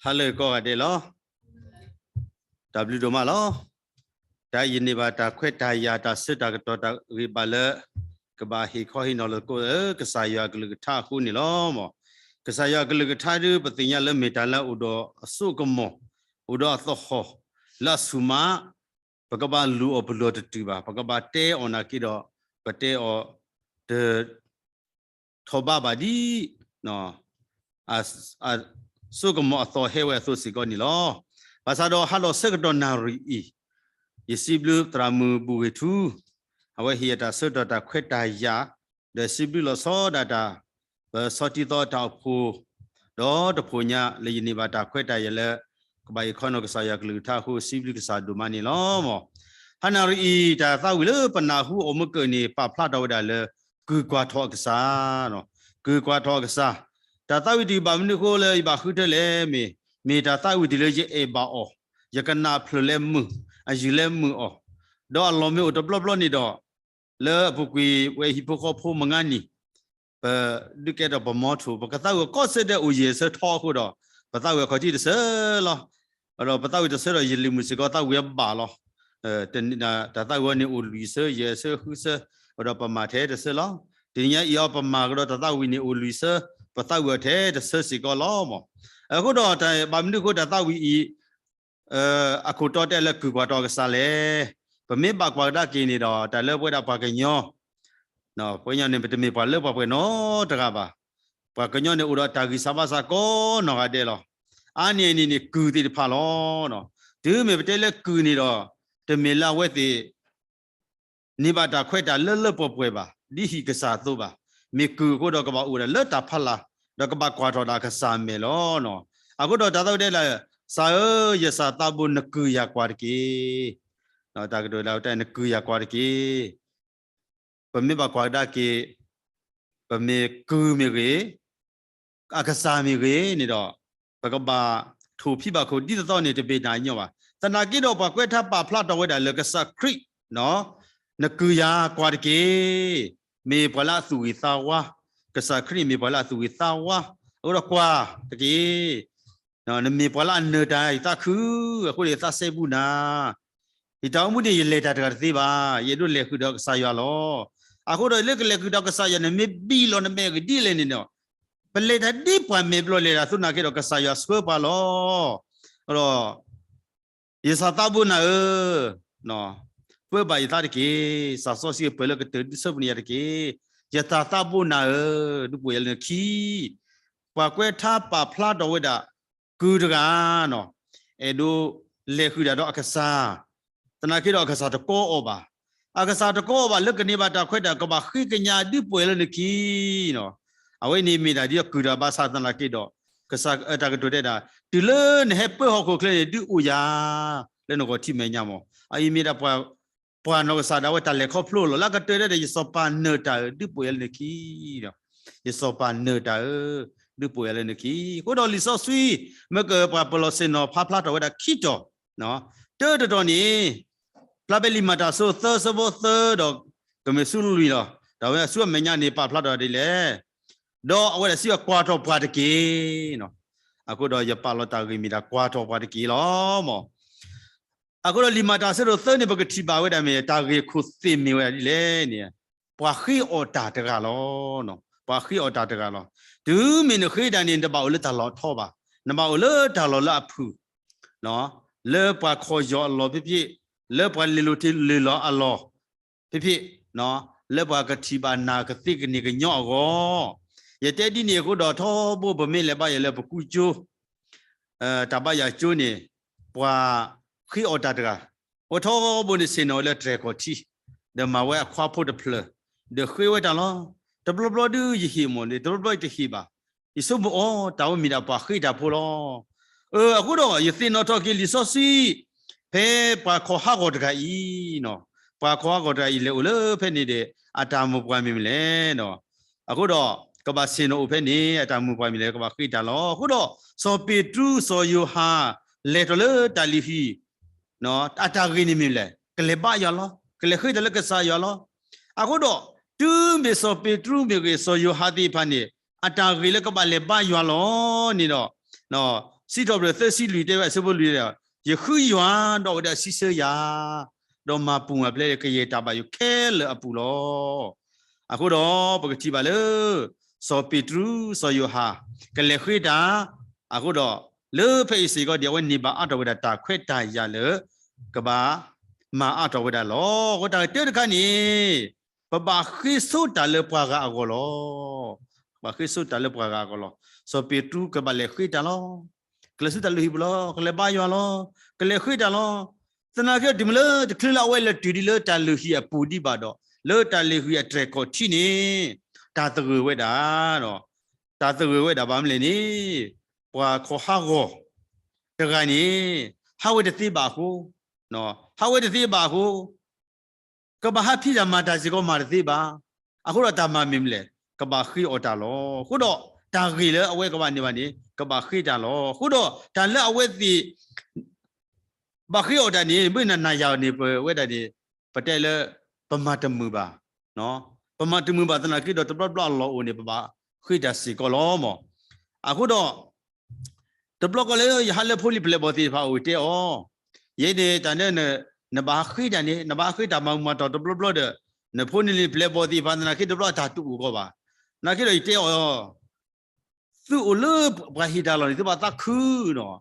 ဟါလၢအဂ့ၤကိးဂၤဒဲးလီၤ. တၢ်ဘျုးဒိၣ်မးလီၤ. တၢ်အံၤန့ၣ်ဘၣ်တၢ်ခွဲးတၢ်ယာ် တၢ်ဆၢတၢ်ကတီၢ်တၢ်ဂ့ၢ်ဘၣ်လၢ ကဘၣ်ဟ့ၣ်ခီဟ့ၣ်နီၤလိာ်သကိးလၢကစၢ်ယွၤအကလုၢ်ကထါအဃိန့ၣ်လီၤ. ကစၢ်ယွၤအကလုၢ်ကထါဒုး ပသ့ၣ်ညါလၢမ့ၢ်တၢ်လၢအအိၣ်ဒီးအစိကမီၤ, အိၣ်ဒီးအသဟီၣ်, လၢအဆူၣ်မး, ပကဘၣ်လူၤအီၤ ပလူၤအီၤတတုၤဘၣ်, ပကဘၣ်တဲအီၤနာ်က့ဒီး ပတဲအီၤတ ထီၣ်ဘးဘၣ်ဒ် အစိကမီၤအသီဟဲဝဲအသိးစ့ၢ်ကီးန့ၣ်လီၤ. ဘၣ်ဆၣ်ဒီးဟါလီၤဆၢကတီၢ်နၣ်ရံၣ်အံၤ, ယစံးဘျုးသရၣ်မုၣ်ဘူၣ်ဂ့ၤထူ, အဝဲဟ့ၣ်ယတၢ်ဆၢကတီၢ်တၢ်ခွဲးတၢ်ယာ်, ဒီးစံးဘျုးလီၤဆီဒၣ်တၢ် ပဆီတံသီတၢ်အိၣ်ဖှိၣ်, ဒီးတဖိညါလၢယန့ၢ်ဘၣ်တၢ်ခွဲးတၢ်ယာ်လၢ ကဘၣ်ဟ့ၣ်ခီနီၤကစၢ်ယွၤကလုၢ်ကထါအဃိ စံးဘျုးကစၢ်ဒိၣ်မးန့ၣ်လီၤ. ဟါနၣ်ရံၣ်အံၤ တၢ်သးဝံၣ်လၢပနၢ်ဟူအီၤမုၢ်ကၢၢ်န့ၣ် ပာ်ဖျါထီၣ်ဝဲဒၣ်လၢ ကုၢ်ကွၢ်ထီၣ်အကစၢ်, ကုၢ်ကွၢ်ထီၣ်အကစၢ်, တၢ်သးဝံၣ်တဘၣ်မနုၤအဃိလၢယဘၣ်ဃုထၢလဲၣ် မ့ၢ်, မ့ၢ်တၢ်သးဝံၣ်တလၢယအဲၣ်ဘၣ်အီၤ, ယကနၣ်ဖျၢၣ်လၢမုာ်, အယုၢ်လၢမုာ်အီၤ, ဒီးအလီၢ်မ့ၢ်အိၣ်တဘျီဘျီန့ၣ်ဒီး လၢအပူၤကွံာ်ဝဲဟံၣ်ဖိဃီဖိမုၢ်ဂၤနံၤ, ပဒုးကဲထီၣ်ပမီထိၣ် ပကသးဝံၣ်ကီးစဲဒဲးအိၣ်ယဲၢ်ဆၢထီအဃိဒီး ပသးဝံၣ်အခီၣ်ထံးတဆၢလီၤ. ဒီးပသးဝံၣ်တဆၢဒီးယလံၤမုၢ်စ့ၢ်ကီးသးဝံၣ်အဘၣ်လီၤ. တၢ်သးဝံၣ်အီၤန့ၣ်အိၣ်လွံၢ်ဆၢ ယဲၢ်ဆၢဃုဆၢ, ဒီးပမၤထဲတဆၢလီၤ. တနံၤညါအံၤအီၤပမၤကဒီးတၢ်သးဝံၣ်န့ၣ်အိၣ်လွံၢ်ဆၢ, ပသးဝံၣ်အီၤထဲတဆၢစ့ၢ်ကီးလီၤမး. အဃိဒီးတၢ်ဘၣ်မနုၤအဃိတၢ်သးဝံၣ်အံၤ အခိၣ်တီတဲလၢကုၢ်ကွၢ်ထီၣ်အကစၢ်လဲၣ်. ပမ့ၢ်ဘၣ်ကွၢ်ကဒါက့ၤန့ၣ်ဒီး တၢ်လၢပဝဲဒၣ်ပှၤကညီ, ပှၤကညီန့ၣ် ပတမ့ၢ်ပှၤလၢပှဲၤပှဲၤနီတဂၤဘၣ်. ပှၤကညီန့ၣ်အိၣ်ဒီးတၢ်ဂံၢ်စၢ်ဘါစၢ်ကိးနီၢ်ဂၤဒဲးလီၤ. အါန့ၢ်အန့ၣ်န့ၣ် ကုၢ်သ့ၣ်တဖၣ်လီၤ. တုၤမ့ၢ်ပတဲလၢကုၢ်န့ၣ်ဒီး တမ့ၢ်လၢအဝဲသ့ၣ် န့ၢ်ဘၣ်တၢ်ခွဲးတၢ်လၢလၢပှဲၤပှဲၤဘၣ်, ဒ်ဟံၣ်ကစၢ်အသိးဘၣ်. မ့ၢ်ကုၢ်အဃိဒီးကဘၣ်အိၣ်ဝဲဒၣ်လၢတၢ်ဖီလာ်, ဒီးကဘၣ်ကွၢ်ထီၣ်ဒၣ်ကစၢ်အမဲာ်လီၤ. အဃိဒီးတၢ်သးဝံၣ်တဲဒၣ်, ကစၢ်ဧၢ, ယသးစၢ်သးဘိ နကုၢ်ယၤကွၢ်တက့ၢ်. တၢ်ကတိၤဒၣ်ဝဲတဲ နကုၢ်ယၤကွၢ်တက့ၢ်. ပမ့ၢ်ဘၣ်ကွၢ်ကဒါက့ၤ, ပမ့ၢ်ကုၢ်မ့ၢ်ဂ့ၤ, အကစၢ်မ့ၢ်ဂ့ၤန့ၣ်ဒီး, ပကဘၣ်ထိၣ်ဖံးဘၣ်ခိၣ်ဒ်သိးသိးန့ၣ် တမ့ၢ်တၢ်ညီဘၣ်. သနာ်က့ဒီး ပှၤကွဲးထါပာ်ဖျါထီၣ်ဝဲဒၣ်လၢကစၢ်ခရံာ်, နကုၢ်ယၤကွၢ်တက့ၢ်. မ့ၢ်ပှၤလၢအသူၣ်ဂ့ၤသးဝါ, ကစၢ်ခရံာ်မ့ၢ်ပှၤလၢအသူၣ်ဂ့ၤသးဝါ, အဃိဒီးကွၢ်တက့ၢ်. နမ့ၢ်ပှၤလၢအနၢၤတၢ်ယသးခု, အဃိန့ၣ်ယသးစဲဘူးနၤ. ယတၢ်အိၣ်မူန့ၣ် ယလဲၤတၢ်တဂၤတသ့ဘၣ်, ယအဲၣ်ဒိးလဲၤဃုာ်ဒီးကစၢ်ယွၤလီၤ. အဃိဒီးလၢကလဲၤဃုာ်ဒီးကစၢ်ယွၤန့ၣ် မ့ၢ်ဘံၣ်လီၤနမဲာ်ကဒ်လဲၣ်န့ၣ်ဒီး, ပလဲၤတၢ်ဒ်ပှၤမဲာ်ဘျီၣ်လဲၤတၢ်သနာ်က့ဒီး ကစၢ်ယွၤဆှၢပှၤလီၤ. ဒီး ယသးစၢ်သးဘိနၤဧၢ, ပၢဘၣ်ယသးတက့ၢ်. သးစီဆှံပၢၤလၢကတၢၢ်ဒုးဆၢပနံးယၤတက့ၢ်. ယသးစၢ်သးဘိနၤဧၢ, ဒုးပိာ်ယၤလၢနခံ. ပှၤကွဲးထါပာ်ဖျါထီၣ်ဝဲဒၣ် ကုၢ်တဂၤ, အဲၣ်ဒိးလဲၤဃုာ်တၢ်ဒီးအကစၢ်, သနာ်က့ဒီးအကစၢ်တကိးအီၤဘၣ်. အကစၢ်တကိးအီၤဘၣ် လၢကန့ၢ်ဘၣ်တၢ်ခွဲးတၢ် ကဘၣ်ဃ့ကညး ဒုးပိာ်ယၤလၢနခံ. အဝဲန့ၣ်မ့ၢ်ဒၣ်ဒ်အကုၢ်တဂၤဘၣ်ဆၣ်သနာ်က့ဒီး, ကစၢ်တၢ်ကတိၤတဲဒၣ်, တုၤလၢနဟဲပၢဟီၣ်ခိၣ်ချၢန့ၣ် ဒုးအိၣ်ယၤ လၢနဂီၢ်ထံးမဲာ်ညါမး. အအံၤမ့ၢ်ဒၣ်ပှၤ ပှၤနီၢ်ကစၢ်ဒၣ်ဝဲတၢ်လဲၤခီဖျိလီၤ. လၢကတၢၢ်ဒၣ်ဒီး ယစီၤပၤနၢၤတၢ်ဧၢ, ဒုးပိာ်ယၤလၢနခံဒီး, ယစီၤပၤနၢၤတၢ်ဧၢ, ဒုးပိာ်ယၤလၢနခံ. အဃိဒီးလံာ်စီဆှံ မ့ၢ်ကပှၤပလီၢ်ဆ့ၣ်နီၤဖးဖျါထီၣ်ဝဲဒၣ်ခံတီၤ, တၢတတီၤန့ၣ်, ဖျါဖဲလံာ်မၤတၢ်အဆၢသၢ အဆၢဖိသၢဒီး ကမ့ၢ်ဆူလွံၢ်လီၤ. တၢ်ဝဲအဆူအမဲာ်ညါန့ၣ် ပာ်ဖျါထီၣ်ဒ်လဲၣ်. ဒီးအဝဲဒၣ်စံးဝဲ ကွၢ်ထီၣ်ပှၤတက့ၢ်. အဃိဒီးယပာ်လီၤတၢ်ဂ့ၢ်မ့ၢ်ဒၣ် ကွၢ်ထီၣ်ပှၤတက့ၢ်လီၤမး. အဃိဒီးလံာ်မၤတၢ်အဆၢဒိၣ်သၢန့ၣ် ပကထံၣ်ဘၣ်ဝဲဒၣ်မ့ၢ် တၢ်ဂ့ၢ်ခိၣ်သ့ၣ်မ့ၢ်ဝဲဒၣ်ဒ်လဲၣ်န့ၣ်, ပှၤဃ့အီၣ်တၢ်တဂၤလီၤ. ပှၤဃ့အီၣ်တၢ်တဂၤလီၤ. တုၤမ့ၢ်နဃ့တၢ်န့ၣ် နတဘၣ်အိၣ်လၢတၢ်လီၢ်ထီဘၣ်. နဘၣ်အိၣ်လၢတၢ်လီၢ်လၢအဖုၣ်, လၢပှၤခီၣ်ယီၢ်အလီၢ်ဖဲဖဲ, လၢပှၤလ့ၤလိာ်တ့ၢ်လ့ၤလီၤအလီၢ် ဖဲဖဲ, လၢပှၤကထံၣ်ဘၣ်နၤကသ့ကန့ၢ်ကညီအဂီၢ်. ယတဲဒ်န့ၣ်အဃိဒီး ထီဘိပမ့ၢ်လဲၤဘါယွၤလၢပကူကၠိ, တၢ်ဘါယွၤကၠိန့ၣ်, ပှၤဃ့အီၣ်တၢ်တဂၤ, အဝဲထီဘိန့ၣ်ဆ့ၣ်နီၤဝဲလၢတြဲၤခီၣ်ထံး, ဒီးမၤဝဲအခွါဖိတဖျၢၣ်, ဒီးဃ့ဝဲတၢ်လီၤ. တဘျီဘျီဒုးယဟ့ၣ်မ့ၢ်န့ၣ် တဘျီဘျီယတဟ့ၣ်ဘၣ်. ယဆိကမိၣ်အီၤ တၢ်ဝဲမ့ၢ်ဒၣ်ပှၤဃ့တၢ်ဖိလီၤ. အဃိဒီးယသ့ၣ်နီၣ်ထီၣ်က့ၤလံာ်စီဆှံ, ဖဲပှၤခီၣ်ဟးဂီၤတဂၤအံၤ, ပှၤခီၣ်ဟးဂီၤတဂၤအံၤ လဲၤအိၣ်လၢဖဲန့ၣ်ဒီး အတၢ်မိၢ်ပှၢ်မ့ၢ်မနုၤလဲၣ်. အဃိဒီး ကဘၣ်ဆ့ၣ်နီၤအိၣ်ဖဲန့ၣ် အတၢ်မိၢ်ပှၢ်မ့ၢ်လဲၣ် ကဘၣ်ဃ့တၢ်လီၤ. အဃိဒီး စီၤပ့းတရူး စီၤယိၤဟၣ် လဲၤထီၣ်လၢတၢ်လုၢ်ဟံၣ်, အတၢ်ဂ့ၢ်န့ၣ်မ့ၢ်လဲၣ်, ကလဲၤဘါယွၤလီၤ, ကလဲၤဃ့တၢ်လၢကစၢ်ယွၤလီၤ. အဃိဒီး တုၤမ့ၢ်စီၤပ့းတရူးမ့ၢ်ဂ့ၤ စီၤယိၤဟၣ်သ့ၣ်တဖၣ်န့ၣ် အတၢ်ဂ့ၢ်လၢကဘၣ်လဲၤဘါယွၤလီၤန့ၣ်ဒီး, စံးထီၣ်ပတြၢၤသၢဆံလွံၢ်တဲဝဲအဆၢဖိလွံၢ်, ယဃုယွၤဒီးအဝဲဒၣ်စံးဆၢယၤ, ဒီးမၤပူၤမၤဖျဲးကယဲၢ်တၢ်ဘၣ်ယိၣ်ခဲလၢာ်အပူၤလီၤ. အဃိဒီးပကထံၣ်ဘၣ်လၢ စီၤပ့းတရူး စီၤယိၤဟၣ် ကလဲၤဃ့တၢ်, အဃိဒီး လၢဖဲအံၤစ့ၢ်ကီးဒ်အဝဲန့ၢ်ဘၣ်အါထီၣ်ဝဲဒၣ်တၢ်ခွဲးတၢ်ယာ်လၢ ကဘၣ်မၤအါထီၣ်ဝဲဒၣ်လီၤ. အဃိတၢ်ကတၢၢ်တခါန့ၣ် ပဘၣ်ဃ့ဆိတၢ်လၢပှၤဂၤအဂီၢ်လီၤ. ပဘၣ်ဃ့ဆိတၢ်လၢပှၤဂၤအဂီၢ်လီၤ. စီၤပ့းတရူးကဘၣ်လဲၤဃ့တၢ်လီၤ. ကလဲၤဆူတၢ်လုၢ်ဟံၣ်ပူၤလီၤ. ကလဲၤဘါယွၤလီၤ. ကလဲၤဃ့တၢ်လီၤ. သနာ်က့တုၤမ့ၢ်လၢတချုးလၢအဝဲလဲၤတုၤဒ်လၢတၢ်လုၢ်ဟံၣ်အပူၤဒံးဘၣ်ဒီး လၢတၢ်လုၢ်ဟံၣ်အတြဲၤခီၣ်ထံးန့ၣ် တၢ်သဂၢၢ်ဝဲဒၣ် တၢ်သဂၢၢ်ဝဲဒၣ်ဘၣ်မနုၤလဲၣ်န့ၣ် ပှၤခီၣ်ဟးဂီၤတဂၤန့ၣ် ဟးဝဲတသ့ဘၣ်အဃိ, ဟးဝဲတသ့ဘၣ်အဃိ ကဘၣ်ဟးဖံးတၢ်မၤတၢ်စ့ၢ်ကီးမၤတသ့ဘၣ်. အဃိဒီးတၢ်မၤမ့ၢ်မနုၤလဲၣ် ကဘၣ်ဃ့အီၣ်တၢ်လီၤ. အဃိဒီးတၢ်ဂ့ၢ်လၢအဝဲကဘၣ်န့ၢ်ဘၣ်န့ၣ် ကဘၣ်ဃ့တၢ်လီၤ. အဃိဒီးတၢ်လၢအဝဲသ့ၣ် ဘၣ်ဃ့အီၣ်တၢ်န့ၣ် မ့ၢ်နနၤယၤန့ၣ် ပဝဲဒၣ်န့ၣ် ပတဲလၢ ပမၤတမုာ်ဘၣ်, ပမၤတမုာ်ဘၣ်သနာ်က့ဒီးတဘျီဘျီအလီၢ်အိၣ်န့ၣ် ပဘၣ်ဃ့တၢ်စ့ၢ်ကီးလီၤမး. အဃိဒီး တဘျီဃီလၢယဟးလၢဖိလံၤဖျဲၣ်ဘီၣ်သ့ၣ်တဖၣ်အိၣ်တဲအီၤ, ယဲန့ၣ်တၢ်န့ၣ် နဘၣ်ဃ့တၢ်န့ၣ် နဘၣ်ဃ့တၢ်မၤမၤတီၢ်တဘျီဘျီဒီး နဖိနလံၤဖျဲၣ်ဘီၣ်သ့ၣ်တဖၣ်သနာ်က့တဘျီအတၢ်တအိၣ်ကီးဘၣ်. သနာ်က့ဒီးယတဲအီၤ သုအိၣ်လၢပှၤဟ့ၣ်တၢ်လီၢ်န့ၣ် သုဘၣ်သးခုနီၤ.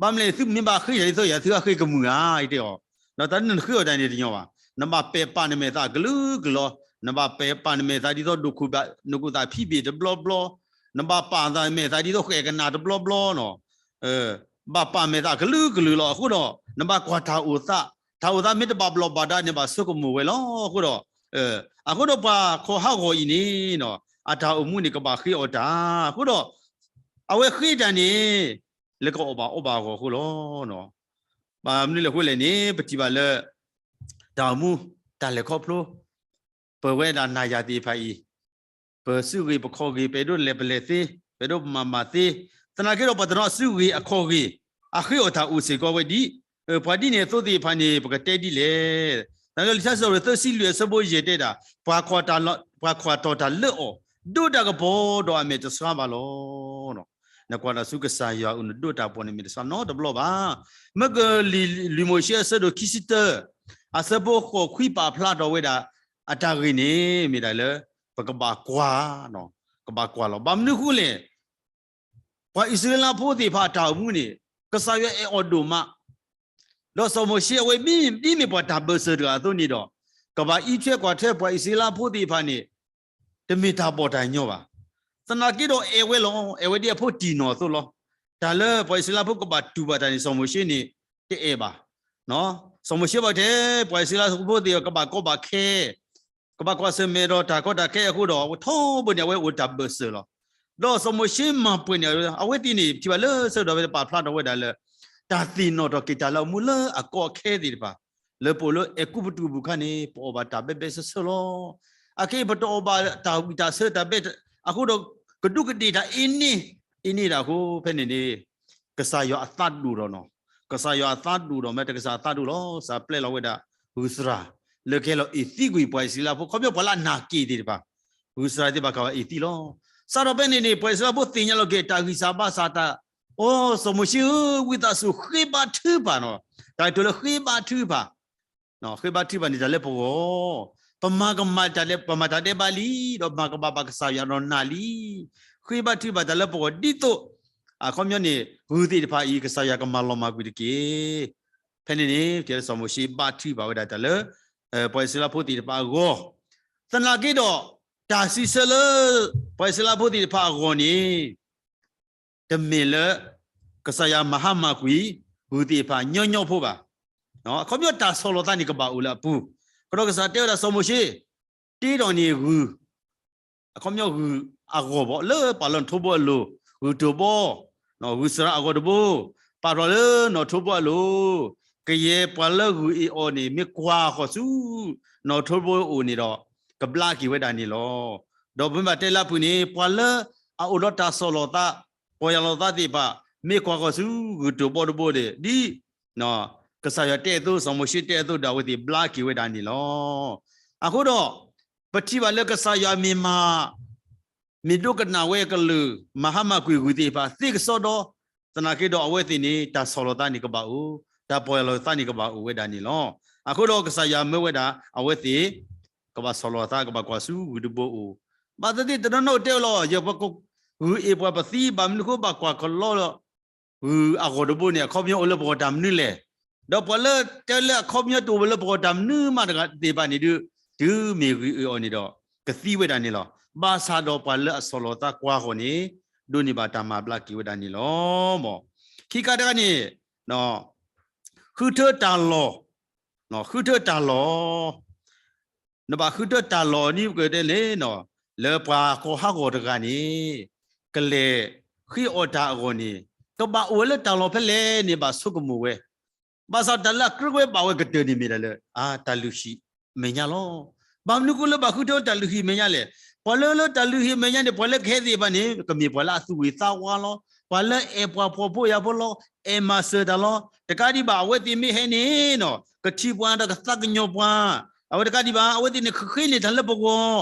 ဘၣ်မနုၤလဲၣ် သုမ့ၢ်ဘၣ်ဃ့တၢ်ဒ်သိးယၤ သုအဃ့ကမုာ်ဧါ ယတဲအီၤ. ဒီးတၢ်န့ၣ်နဃ့အီၣ်တၢ်န့ၣ်တညီဘၣ်. နဘၣ်ပဲာ်ပာ်နမဲာ်သးကလုာ်ကလုာ်လီၤ. နဘၣ်ပဲာ်ပာ်နမဲာ်သးဒ်သိးဒိၣ်ခိၣ် နခိၣ်သးဖံးဘ့ၣ်တဘျီဘျီ, နဘၣ်ပာ်နမဲာ်သးဒ်သိးဃဲၣ်ကနၣ်တဘျီဘျီနီၤ. ဘၣ်ပာ်မဲာ်သးကလုာ်ကလုာ်လီၤ. အဃိဒီး နဘၣ်ကွၢ်တၢ်အိၣ်သး, တၢ်အိၣ်သးမ့ၢ်တဘၣ်ဘျီးဘၣ်ဒါန့ၣ် ဘၣ်ဆိကမိၣ်ဝဲလီၤ. အဃိဒီး အဃိဒီးပှၤခီၣ်ဟးဂီၤအံၤန့ၣ် အတၢ်အိၣ်မူန့ၣ် ကဘၣ်ဃ့အီၣ်တၢ်. အဃိဒီး အဝဲဃ့တၢ်န့ၣ် လၢကအီၣ်ဘၣ်အီဘၣ်အဂီၢ်အဃိလီၤ. ဘၣ်မနုၤလဲၣ်အဃိလဲၣ်န့ၣ် ပထံၣ်ဘၣ်လၢ တၢ်အိၣ်မူ တၢ်လဲၤခီဖျိ ပဝဲဒၣ်နၤယၤသ့ၣ်တဖၣ်အံၤ ပစုဂ့ၤပခီၣ်ဂ့ၤ ပအဲၣ်ဒိးလဲၤပလဲၤသ့, ပအဲၣ်ဒိးမၤမၤသ့, သနာ်က့ဒီးပှၤတနီၤစုဂ့ၤအခီၣ်ဂ့ၤ အဃ့အီၣ်တၢ်အိၣ်စ့ၢ်ကီးဝဲဒ်အံၤ, ပှၤဒ်န့ၣ်အသိးသ့ၣ်တဖၣ်န့ၣ် ပကတဲဒ်လဲၣ်. သနာ်က့လံာ်စံးထီၣ်ပတြၢၤသၢဆံလွံၢ်အဆၢဖိယဲၢ်တဲဒၣ်, ပှၤကွၢ်တီၢ်တၢ်လၢအီၤ ဒိးတၢ်ကပီၤဒီးအမဲာ်တဆှးဘၣ်လီၤ. နကွၢ်တၢ်ဆူကစၢ်ယွၤအအိၣ် နဒိးတၢ်ကပီၤန့ၣ် မဲာ်တဆှးနီတဘျီဘၣ်. မ့ၢ်ကလံာ်လွံၢ်မိၤၡ့အဆၢဒိၣ်ခံဆံတၢ အဆၢဖိဃိးခွံပာ်ဖျါထီၣ်ဝဲဒၣ် အတၢ်ဂ့ၢ်န့ၣ် မ့ၢ်ဒၣ်လၢ ပကဘၣ်ကွၢ်, ကဘၣ်ကွၢ်လီၤ. ဘၣ်မနုၤအဃိလဲၣ်, ပှၤအံၣ်စရ့လးဖိသ့ၣ်တဖၣ်အတၢ်အိၣ်မူန့ၣ် ကစၢ်ယွၤအဲၣ်အီၤဒိၣ်မး, ဒီးစီၤမိၤၡ့အဝဲ ဒ်မ့ၢ်ပှၤတၢ်ဘၢၣ်စၢၤတဂၤအသိးန့ၣ်ဒီး ကဘၣ်အံးထွဲကွၢ်ထွဲပှၤအံၣ်စရ့လးဖိသ့ၣ်တဖၣ်န့ၣ် တမ့ၢ်တၢ်ဘီၣ်တၢ်ညီဘၣ်. သနာ်က့ဒီးအဲၣ်ဝဲလီၤ, အဲၣ်ဝဲဒ်အဖိတံၢ်နီၢ်အသိးလီၤ. တၢ်လၢပှၤအံၣ်စရ့လးဖိကဘၣ်တူၢ်ဘၣ်တၢ်န့ၣ် စီၤမိၤၡ့န့ၣ် တအဲၣ်ဘၣ်. စီၤမိၤၡ့ဘၣ်တဲ ပှၤအံၣ်စရ့လးဖိသ့ၣ်တဖၣ်ကဘၣ်ကီဘၣ်ခဲ ကဘၣ်ကွၢ်ဆၢၣ်မဲာ်ဒီးတၢ်ကီတၢ်ခဲအဃိဒီး ထီဘိန့ၣ် အဝဲအိၣ်တၢ်ဘၢၣ်စၢၤလီၤ. ဒီးစီၤမိၤၡ့မၤပှဲၤန့ၣ် အဝဲသ့ၣ်န့ၣ် ထံၣ်ဘၣ်လၢဆၢကတီၢ်ဖဲန့ၣ်ပာ်ဖျါထီၣ်ဝဲဒၣ်လၢ တၢ်သ့ၣ်နီၣ်ထီၣ်က့ၤတၢ်လၢအမူလၢအကီအခဲသ့ၣ်တဖၣ် လၢပအိၣ်လၢအဲၤကူပတူးပူၤခါန့ၣ် ပအီၣ်ဘၣ်တၢ်ဘဲဘဲဆၢဆၢလီၤ. အခဲအံၤပတအီၣ်ဘၣ်တၢ်ဝံၣ်တၢ်ဆၢတၢ်ဘဲ အဃိဒီး ကဒူးကဒ့ၣ်တၢ်အ့န့ၢ် အ့န့ၢ်ဒၣ်အဃိ ဖဲန့ၣ်န့ၣ် ကစၢ်ယွၤအသးဒိၣ်ဒီးနီၤ, ကစၢ်ယွၤအသးဒိၣ်ဒီး မ့ၢ်တကစၢ်အသးဒိၣ်လီၤ. ကစၢ်ပျဲလီၤဝဲဒၣ် ဂုၢ်သရၣ် လၢကဟဲလီၤအ့ၣ်သံကွံာ်ပှၤအံၣ်စရ့လးဖိ ခီပညီပှၤလၢအနာ်က့ၤသ့ၣ်တဖၣ်, ဂုၢ်သရၣ်သ့ၣ်တဖၣ်ကဘၣ်အ့ၣ်သံလီၤ. စးထီၣ်ဖဲန့ၣ်န့ၣ် ပှၤအံၣ်စရ့လးဖိသ့ၣ်ညါလီၤက့ၤတၢ်ဂံၢ်စၢ်ဘါစၢ်တၢ်, အိ စီၤမိၤၡ့ဧၢ, ဝံသးစူၤဃ့ဘါထုကဖၣ်နီၤ, တၢ်ကတိၤလၢဃ့ဘါထုကဖၣ် ဃ့ဘါထုကဖၣ်န့ၣ်တၢ်လၢပဂီၢ်, ပမၤကမၣ်တၢ်လၢ ပမၤတၢ်ဒဲးဘးလံ, ဒီးမၤကမၣ်ဘၣ်ကစၢ်ယွၤဒီးနၤလံ. ဃ့ဘါထုကဖၣ်တၢ်လၢပဂီၢ်ဒ်သိး အခီပညီန့ၣ် ဂုၢ်သ့ၣ်တဖၣ်အံၤ ကစၢ်ယွၤကမၤလီၤမၢ်ကွံာ်တက့ၢ်. ဖဲန့ၣ်န့ၣ် စီၤမိၤၡ့ဘါထုကဖၣ်ဝဲဒၣ်တၢ်လၢ ပှၤအံၣ်စရ့လးဖိသ့ၣ်တဖၣ်အဂီၢ်, သနာ်က့ဒီး တၢ်စံးဆၢလၢ ပှၤအံၣ်စရ့လးဖိသ့ၣ်တဖၣ်အဂီၢ်န့ၣ် တမ့ၢ်လၢ ကစၢ်ယွၤမၤဟါမၢ်ကွံာ် ဂုၢ်သ့ၣ်တဖၣ်ညီညီဖိဘၣ်. အခီပညီတၢ်ဆီၣ်လီၤသးန့ၣ် ကဘၣ်အိၣ်လၢအပူၤ, ကဒီးကစၢ်တဲဝဲဒၣ်စီၤမိၤၡ့, တ့ထီၣ်န့ၢ်ဂုၢ်, အခီပညီဂုၢ်အဂီၢ်ဘီ လၢပာ်လၢနီၣ်ထိးဘိအလိၤ, ဂုၢ်တိၢ်ဘီ, ဂုၢ်စရၣ်အဂီၢ်တဘိ, ပာ်ထီၣ်လၢနီၣ်ထိးဘိအလိၤ, ကယဲၢ်ပှၤလၢဂုၢ်အ့ၣ်အီၤန့ၣ် မ့ၢ်ကွၢ်ဃီၤဆူ နီၣ်ထိးဘိအအိၣ်န့ၣ်ဒီး ကဘျါက့ၤဝဲဒၣ်န့ၣ်လီၤ. ဒီးပမ့ၢ်ဘၣ်တဲလၢအပူၤန့ၣ် ပှၤလၢအအိၣ်ဒီးတၢ်ဆီၣ်လီၤသး, ပီၢ်ယၢ်လီၤသးသ့ၣ်တဖၣ် မ့ၢ်ကွၢ်ဃီၤဆူဂုၢ်တိၢ်ဘီတဘိန့ၣ် ဒ် ကစၢ်ယွၤတဲအသိး စီၤမိၤၡ့တဲအသိးဒီး အဝဲသ့ၣ်ဘျါက့ၤဝဲဒၣ်န့ၣ်လီၤ. အဃိဒီး ပထံၣ်ဘၣ်လၢကစၢ်ယွၤမ့ၢ်မၤ မ့ၢ်ဒိကနၣ်ဝဲကလုၢ် မၤဟါမၢ်ကွံာ်ဂုၢ်သ့ၣ်တဖၣ် သ့ကစီဒီ သနာ်က့ဒီးအဝဲသ့ၣ်န့ၣ် တၢ်ဆီၣ်လီၤသးန့ၣ်ကဘၣ်အိၣ်, တၢ်ပီၢ်ယၢ်လီၤသးန့ၣ်ကဘၣ်အိၣ်ဝဲဒၣ်န့ၣ်လီၤ. အဃိဒီးကစၢ်ယွၤမၢဝဲဒၣ် အဝဲသ့ၣ် ကဘၣ်ဆီၣ်လီၤသး ကဘၣ်ကွၢ်ဆူဂုၢ်တဘိအိၣ်, ဘၣ်သ့ၣ်သ့ၣ်တနီၤနီၤတဲဝဲလီၤ ယပကဂုၢ်အ့ၣ်ပှၤပသံ ဘၣ်မနုၤဃိဘၣ်ကွၢ်ကလီလီၤ ဂုၢ်အဂီၢ်တဘိန့ၣ် အခီပညီအိၣ်လၢပဂီၢ်တၢ်မနုၤလဲၣ်. ဒီးပှၤလၢတဲလၢအခီပညီတအိၣ်လၢပဂီၢ်တၢ်မနုၤမးတဂၤသ့ၣ်တဖၣ်န့ၣ်ဒုး တုၤမ့ၢ်ဂုၢ်အ့ၣ်အီၤန့ၣ်ဒီး ကသံဝဲဒၣ်န့ၣ်လီၤ. ဘၣ်ဆၣ်ဒီးပှၤလၢအဆီၣ်လီၤသးကွၢ်အဂီၢ်န့ၣ် ဒိးန့ၢ်ဘၣ်တၢ်မၤဘျါက့ၤဝဲဒၣ်န့ၣ်လီၤ. မ် ခံခါတခါန့ၣ် ဃုထၢတၢ်လီၢ်, ဃုထၢတၢ်လီၢ် နဘၣ်ဃုထၢတၢ်လီၢ်န့ၣ် ပကတဲန့ၣ် လၢပှၤကီၢ်ဟးဂီၤတဂၤန့ၣ် ကလဲၤဃ့အီၣ်တၢ်အဂီၢ်န့ၣ် ကဘၣ်အိၣ်ဝဲလၢတၢ်လီၢ်ဖဲလဲၣ်န့ၣ် ဘၣ်ဆိကမိၣ်ဝဲ, ဘၣ်ဆၣ်တၢ်လၢအကြၢးဝဲဘၣ်ဝဲကတၢၢ်န့ၣ်မ့ၢ်ဒၣ်လၢ အတၢ်လုၢ်ဟံၣ်မဲာ်ညါလီၤ. ဘၣ်မနုၤဃိလၢဘၣ်ဃုထၢတၢ်လုၢ်ဟံၣ်မဲာ်ညါလဲၣ်. ပှၤလၢလၢတၢ်လုၢ်ဟံၣ်မဲာ်ညါန့ၣ် ပှၤလၢကဟဲသ့ၣ်တဖၣ်န့ၣ် ကမ့ၢ်ပှၤလၢအသူၣ်ဂ့ၤသးဝါလီၤ. ပှၤလၢအဲၣ်ပှၤဖှီၣ်ဖိယာ်ဖိလီၤ. အဲၣ်မၤစၢၤတၢ်လီၤ. တကးဒံးဘၣ် အဝဲသ့ၣ်မ့ၢ်ဟဲန့ၣ်နီၤ ကထံၣ်ပှၤဒီးကသးကညီၤပှၤ, အဝဲတကးဒံးဘၣ် အဝဲသ့ၣ်န့ၣ်ဃ့န့ၢ်တၢ်လၢပဂီၢ်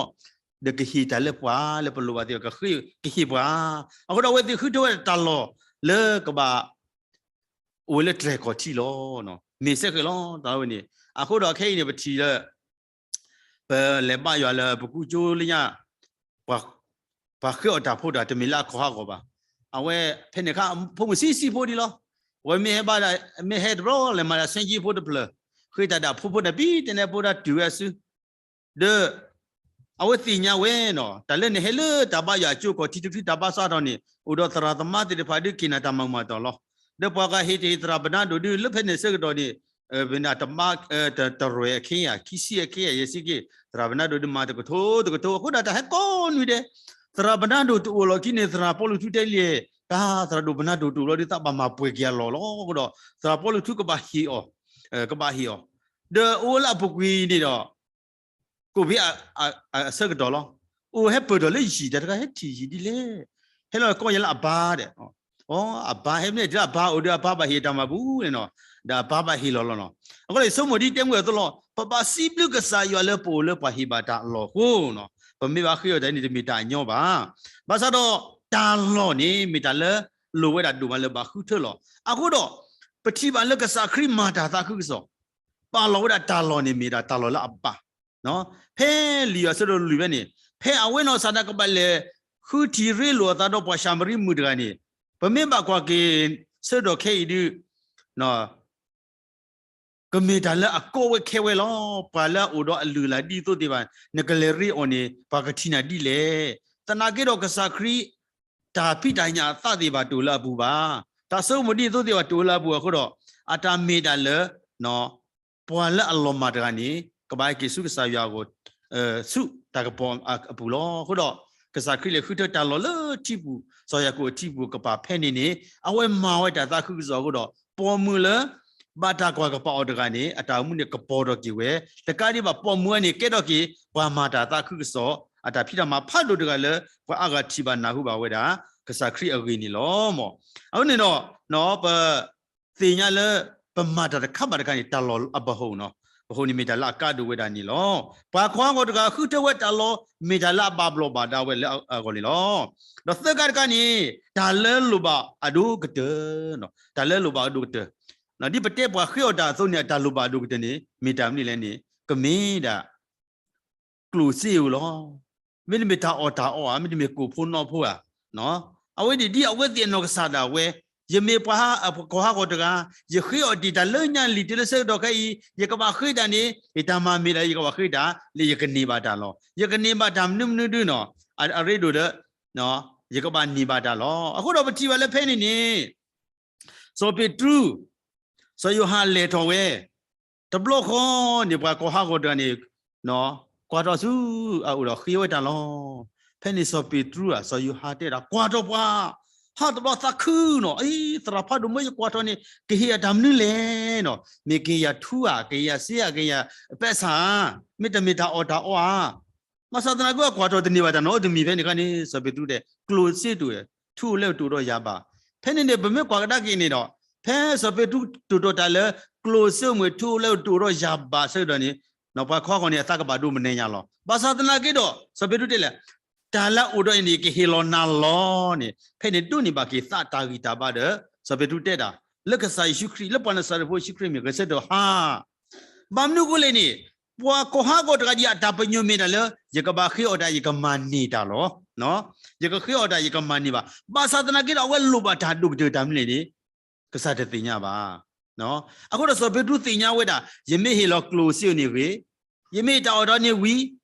ဒီးကဟ့ၣ်တၢ်လၢပှၤလၢပလိၣ်ဘၣ်သ့ၣ် ကဃ့ကဟ့ၣ်ပှၤ. အဃိဒီးအဝဲသ့ၣ်ဃုထၢဝဲဒၣ်တၢ်လီၢ်လၢကဘၣ် အိၣ်ဝဲလၢတြဲၤခီၣ်ထံးလီၤ. မ့ၢ်စ့ၢ်ကီးလီၤ တၢ်ဝဲန့ၣ်. အဃိဒီးခဲအံၤန့ၣ် ပထံၣ်လၢ ပလဲၤဘါယွၤလၢပကူကၠိလၢညါ ပှၤဃ့အီၣ်တၢ်ဖိတဂၤ တမ့ၢ်လၢအခီၣ်ဟးဂီၤဘၣ်. အဝဲဖဲန့ၣ်အခါ ဖိမုၣ်ဆံးဆံးဖိဒံးလီၤ. အဝဲမ့ၢ်ဟဲဘါဒၣ် မ့ၢ်ဟဲတဘျီလဲၤမၤဒၣ်ဆဲကၠံဖိတဖျၢၣ် ဃ့တၢ်ဒၣ်ဖိဖိန့ၣ် ပံတနဲဖိတၢ်တုၤဝဲအစု ဒီး အဝဲသ့ၣ်ညါဝဲနီၤ တၢ်လၢနဟဲလၢတၢ်ဘါယွၤအကၠိ ခီၣ်ထံးတချုးတၢ်ဘါစးထီၣ်န့ၣ် အိၣ်ဒီးသရၣ်သမါသ့ၣ်တဖၣ်ဒုးက့ၤနၤတၢ်မၤမၤတီၢ်လီၤ. ဒီးပှၤဂၤဟ့ၣ်တဟ့ၣ်သရၣ်ပနါဒိၣ်ဒုး လၢဖဲန့ၣ်ဆၢကတီၢ်န့ၣ် ပနၢ်တဘါ တရဲၣ်အခ့ယၤ ခံဆံအခ့ယၤ ယဲၢ်ဆံခ့ သရၣ်ပနါဒိၣ်ဒုးမၤတကထိတကထိ အဃိဒီးတၢ်ဟဲကိးနွံဒဲး သရၣ်ပနါဒိၣ်တအိၣ်လီၤခံန့ၣ် သရၣ်ပီလူးထူတဲလံ တၢ်သရၣ်ဒိၣ်ပနါဒိၣ်တအိၣ်လီၤဒုး သးဘၣ်မၤပှဲၤက့ၤအလီၢ်လီၤ. အဃိဒီး သရၣ်ပီလူးထူကဘၣ်ဟ့ၣ်အီၤ ကဘၣ်ဟ့ၣ်အီၤ ဒီးအိၣ်လၢအပူၤကွံာ်န့ၣ်ဒီး ကိၣ်ဘ့အဆၢကတီၢ်လီၤ. အိၣ်ဟဲပၢၢ်ထီၣ်လၢယံာ် တၢ်တခါဟဲထံၣ်ယံာ်ဒ်လဲၣ်. ဟဲလီၤကီၢ်ယဲလၢအပၢ်ဒီး အပၢ်ဟဲမ့ၢ်တုၤအပၢ်အိၣ်ဒီးအပၢ်ဘၣ်ဟ့ၣ်တၢ်မၤပူၤန့ၣ်နီၤ ဒီးအပၢ်ဘၣ်ဟ့ၣ်လီၤလီၤနီၤ. အဃိဒီးယဆိကမိၣ်ဒ်တဲမုၢ်အသိးလီၤ ပဘၣ်စံးဘျုးကစၢ်ယွၤလၢပအိၣ်လၢပှၤဟ့ၣ်ဘၣ်တၢ်အလီၢ်အဃိနီၤ ပမ့ၢ်ဘၣ်ဃ့အီၣ်တၢ်န့ၣ်တမ့ၢ်တၢ်အညီဘၣ်. ဘၣ်ဆၣ်ဒီးတၢ်လီၢ်န့ၣ် မ့ၢ်တၢ်လၢလိၣ်ဝဲဒၣ်ဒိၣ်မးလၢဘၣ်ဃုထၢလီၤ. အဃိဒီး ပထံၣ်ဘၣ်လၢကစၢ်ခရံာ်မၤတၢ်သးခုကစီၣ် ပာ်လီၤဝဲဒၣ်တၢ်လီၢ်န့ၣ်မ့ၢ်ဒၣ်တၢ်လီၢ်လၢအဘၣ် ဖဲလံာ်ယိၤဟၣ်အဆၢဒိၣ်လွံၢ်ဖဲန့ၣ် ဖဲအဝဲနီၢ်ကစၢ်ဒၣ်ကဘၣ်လဲၤဃုထံၣ်ရ့လိာ်အသးဒီးပှၤၡၤမရံမုၣ်တဂၤန့ၣ် ပမ့ၢ်ဘၣ်ကွၢ်က့ၤဆၢကတီၢ်ခဲအံၤဒုး ကမ့ၢ်တၢ်လၢအကီဝဲခဲဝဲလီၤ. ပှၤလၢအအိၣ်ဒီးအလုၢ်အလၢ်ဒ်သိးသ့ၣ်တဖၣ် နကလဲၤရ့အီၤန့ၣ် ပှၤကထံၣ်နၤဒ်လဲၣ်. သနာ်က့ဒီးကစၢ်ခရံာ် တၢ်ဖံးတၢ်ညၣ်အသးသ့ၣ်တဖၣ်တအိၣ်လၢအပူၤဘၣ်. တၢ်ဆိကမိၣ်ဒ်သိးသ့ၣ်တဖၣ်တအိၣ်လၢအပူၤအဃိဒီး အတၢ်မ့ၢ်တၢ်လၢ ပှၤလၢအလီၤမၢ်တဂၤန့ၣ် ကဘၣ်ဟဲက့ၤဆူကစၢ်ယွၤအဂီၢ် ဆူတၢ်ကပီၤအပူၤလီၤ. အဃိဒီး ကစၢ်ခရံာ်လဲၤဃုထၢတၢ်လီၢ်လၢထံပူၤ စီၤယၤကိာ်အထံပူၤကပၤဖဲန့ၣ်န့ၣ် အဝဲမၤဝဲတၢ်သးခုကစီၣ်အဃိဒီး ပိာ်မုၣ်လၢ ဘၣ်တၢ်ကွၢ်ကပာ်အီၤတဂၤန့ၣ် အတၢ်အိၣ်မူန့ၣ်ကပီၤထီၣ်က့ၤဝဲ တကးဒံးဘၣ်ပိာ်မုၣ်အံၤန့ၣ် ကဲထီၣ်က့ၤ ပှၤမၤတၢ်သးခုကစီၣ် အတၢ်ဖံးတၢ်မၤဖးဒိၣ်တဂၤလၢ ပှၤအါဂၤထံၣ်ဘၣ်နၢ်ဟူဘၣ်ဝဲဒၣ် ကစၢ်ခရံာ်အဂ့ၢ်န့ၣ်လီၤ. အဃိန့ၣ်ဒီး ပ သ့ၣ်ညါလၢ ပမၤတၢ်တခါဘၣ်တခါန့ၣ် တၢ်လီၢ်အပဟိၣ်နီၤ ပဟိၣ်န့ၣ်မ့ၢ်တၢ်လၢအကါဒိၣ်ဝဲဒၣ်န့ၣ်လီၤ. ပှၤခီဟးဂီၤတဂၤဃုထၢဝဲတၢ်လီၢ် မ့ၢ်တၢ်လၢအဘၣ်ဘျီးဘၣ်ဒါဝဲလၢအဂီၢ်န့ၣ်လီၤ. ဒီးသၢခါတခါန့ၣ် တၢ်လၢလိၣ်ဘၣ်အဒိကတၢၢ်, တၢ်လၢလိၣ်ဘၣ်အဒိကတၢၢ်, ဒ်ပတဲပှၤဃ့အီၣ်တၢ်အသိးန့ၣ် အတၢ်လိၣ်ဘၣ်အဒိကတၢၢ်န့ၣ် မ့ၢ်တၢ်မနုၤလဲၣ်န့ၣ် ကမ့ၢ်ဒၣ် ကျိၣ်စ့ဧိၤလီၤ. မ့တမ့ၢ်တၢ်အီၣ်တၢ်အီဧါ, မ့တမ့ၢ်ကိၣ်ဖိနီၣ်ဖိဧါ. အဝဲဒၣ်ဒ်အဝဲသ့ၣ်အနီၢ်ကစၢ်ဒၣ်ဝဲ, ယမ့ၢ်ပှၤဟး, ပှၤခီဟးဂီၤတဂၤ, ယဃ့အီၣ်တ့ၢ်တၢ်လၢညါလံာ်တုၤလၢဆၢကတီၢ်ခဲအံၤ, ယကဘၣ်ဃ့တၢ်န့ၣ်, ယတၢ်မၤမ့ၢ်ဒၣ် ယကဘၣ်ဃ့တၢ်, လၢယကန့ၢ်ဘၣ်တၢ်လီၤ. ယကန့ၢ်ဘၣ်တၢ်မနုၤမနုၤဒုနီၤ, အရ့ဒိၣ်လၢ ယကဘၣ်န့ၢ်ဘၣ်တၢ်လီၤ. အဃိဒီးပထံၣ်ဘၣ်လၢဖဲန့ၣ်န့ၣ် စီၤပ့းတရူး, စီၤယိၤဟၣ်လဲၤထီၣ်ဝဲ, တဘျီဃီန့ၣ် ပှၤခီဟးဂီၤတဂၤန့ၣ် ကွၢ်ထီၣ်ဆူအအိၣ်ဒီးဃ့ဝဲတၢ်လီၤ. ဖဲန့ၣ်စီၤပ့းတရူးဧါ, စီၤယိၤဟၣ်တဲဒၣ် ကွၢ်ထီၣ်ပှၤ, ဟးတဘျီသးခုနီၤ, အံၤ သရၣ်ဖးဒိၣ်မ့ၢ်ယကွၢ်ထီၣ်န့ၣ် ကဟ့ၣ်ယၤတၢ်မနုၤလဲၣ်နီၤ, မ့ၢ်ကဟ့ၣ်ယၤထူဧါ, ကဟ့ၣ်ယၤစ့ဧါ, ကဟ့ၣ်ယၤပဲးဆၣ်ဧါ, မ့တမ့ၢ်တၢ်အီၣ်တၢ်အီဧါ. ဘၣ်ဆၣ်သနာ်က့ ကွၢ်ထီၣ်တန့ၢ်ဘၣ်တၢ်နီတမံၤဖဲန့ၣ်အခါန့ၣ် စီၤပ့းတရူးတဲ ကျိၣ်စ့တအိၣ်, ထူအိၣ်လဲအိၣ်တအိၣ်ဒီးယၤဘၣ်. ဖဲန့ၣ်န့ၣ် ပမ့ၢ်ကွၢ်ကဒါက့ၤန့ၣ်ဒီး ဖဲစီၤပ့းတရူးတိာ်ထီၣ်တၢ်လၢ ကျိၣ်စ့အိၣ်မ့ၢ်ထူအိၣ်လဲအိၣ်တအိၣ်ဒီးယၤဘၣ်ဆၢကတီၢ်န့ၣ် ပှၤခီဟးဂီၤန့ၣ် အသးကဘၣ်ဒိမနုၤညါလီၤ. ဘၣ်ဆၣ်သနာ်က့ဒီး စီၤပ့းတရူးတဲလဲၣ်, တၢ်လၢအအိၣ်ဒီးအံၤန့ၣ် ကဟ့ၣ်လီၤနၤလီၤန့ၣ် ဖဲန့ၣ်ဒိးန့ၢ်ဘၣ်က့ၤသးတၢ်ဂံၢ်တၢ်ဘါဒီး စီၤပ့းတရူးတဲဒၣ် လၢကစၢ်ယ့ၣ်ၡူးခရံာ် လၢပှၤနၤစၤရ့းဖိယ့ၣ်ၡူးခရံာ်မ့ၢ်ဂဲၤဆၢထၢၣ်ဟါ ဘၣ်မနုၤအဃိလဲၣ်န့ၣ် ပှၤကိးဟးဂီၤတဂၤဒံးအတၢ်ပညိၣ်မ့ၢ်ဒၣ်လၢ ယကဘၣ်ဃ့အီၣ်တၢ် ယကမၤန့ၢ်တၢ်လီၤ. ယကဃ့အီၣ်တၢ် ယကမၤန့ၢ်ဘၣ်. ဘၣ်ဆၣ်သနာ်က့ဒီး အဝဲလိၣ်ဘၣ်တၢ်ဒိၣ်ကတၢၢ်တၢ်မနုၤလဲၣ်န့ၣ် ကစၢ်တသ့ၣ်ညါဘၣ်. အဃိဒီးစီၤပ့းတရူးသ့ၣ်ညါဝဲဒၣ် ယမ့ၢ်ဟ့ၣ်လီၤကျိၣ်စ့အီၤန့ၣ်ဂ့ၤ, ယမ့ၢ်တၢ်အီၣ်ဒီးန့ၣ်ဝံၤ,